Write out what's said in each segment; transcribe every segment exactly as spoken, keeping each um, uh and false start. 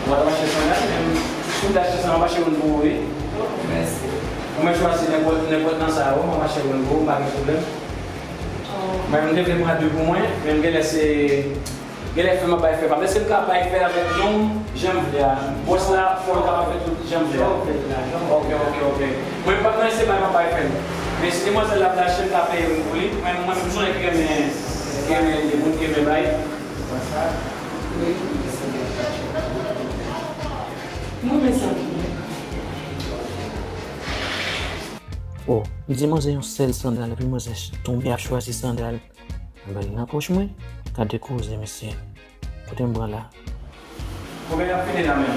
Ou pa t ap achte sandal, men si w te achte sandal, m ap achte youn pou ou, wi. Mèsi. Ou mèt chwazi nenpòt, nenpòt nan sa yo, m ap achte youn pou ou, pa gen pwoblèm. Mwen, m te vle pran de pou mwen, men m genlè se, genlè fè m ap bay fè pa. Èske m ka bay fè avèk non m, jan m vle a? Bòs la, fò l kapab fè tout jan m vle a. Ok, ok, ok. Mwen, m p ap nan eseye bay, m ap bay fè l. Men si demwazèl la vle achte, m ka peye youn pou li. Mwen, mwen, m se yon moun ki renmen, ki renmen ede moun, ki renmen bay. Mwen, men sa. Oh, li di manzè yon sèl sandal, epi manzè ch-, tonbe ap chwazi sandal. Anben, li nan pòch mwen. Gade koze, mesye. Kote m pran la? Konbyen y ap fini la menm?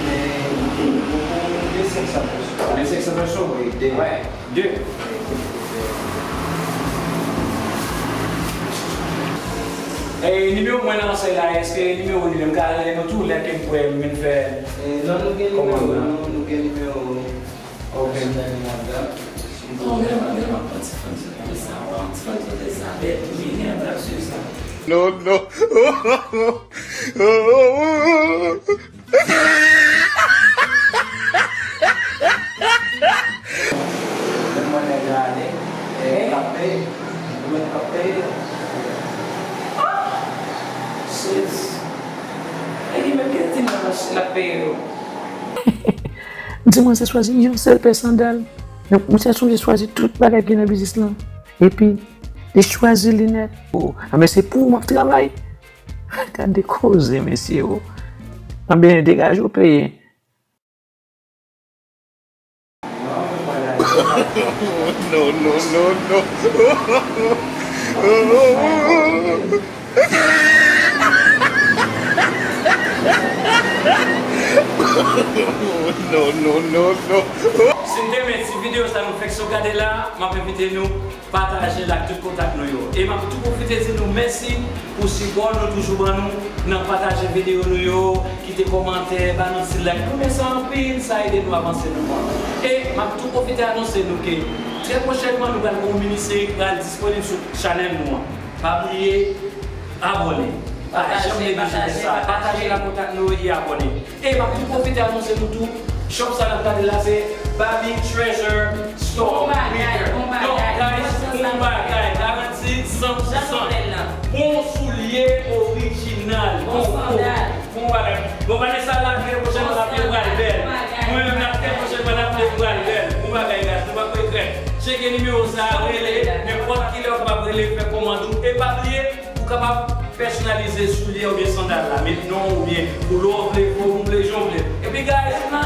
Men, pou de senk san peso. De senk san peso? Wi, de. Wè, de. E nimewo mwen nan sèy la, èske nimewo li menm, m ka rele nou tou lè ke m kwè m vin fè kòmand lan? Non, nou gen nimewo nou, nou gen nimewo. Ok. Pèsonèl li, madanm. Oh, men, men, men, pran ti fann sou tande sa, pran ti fann sou tande sa, bèt, men, gen lè m t ap swiv sa. Non, non. Menm mwen nèg la ale, e, l ap peye. Ou mèt ap peye. Jezi. E li menm ki te di nan machin l ap peye yo. M di manzè chwazi yon sèl pè sandal. Donk, misye sonje chwazi tout bagay ki gen nan biznis lan. Epi, li chwazi linèt. Oh, anben se pou ou m ap travay. Gade koze, mesye, oh. Anben, degaje w peye. Non, non, non, non. Non, non, non, non. Si n te renmen ti videyo sa nou fèk sot gade la, m ap envite nou pataje l ak tout kontak nou yo. E m ap tou pwofite di nou mèsi pou sipò nou toujou ban nou nan pataje videyo nou yo, kite kòmantè, ba nou ti like. Nou renmen sa anpil, sa ede nou avanse nan fwa. E m ap tou pwofite anonse nou ke trè pwochènman nou pral gen yon mini seri ki pral disponib sou chanèl nou an. Pa bliye abòne. Pa janm neglije fè sa. Pataje l ak kontak nou yo e abòne. E m ap tou pwofite anonse nou tou, shop sa n ap gade la se Barbie Treasure Store. Bon bagay, bon bagay. Donk, guys, bon bagay, garanti san pou san. Bon soulye orijinal, bon sandal. Bon bagay. Bon, Vanessa la, trè pwochènman, n ap vin pral bèl. Mwen menm la, trè pwochènman, n ap vin pral bèl. Bon bagay, guys, nou pa regrèt. Tcheke nimewo sa a, rele, nenpòt kilè ou kapab rele, fè kòmand ou. E pa bliye, Ou kapab pèsonalize soulye oubyen sandal la, met non oubyen koulè w vle, fòm ou vle, jan w vle. Epi guys, m la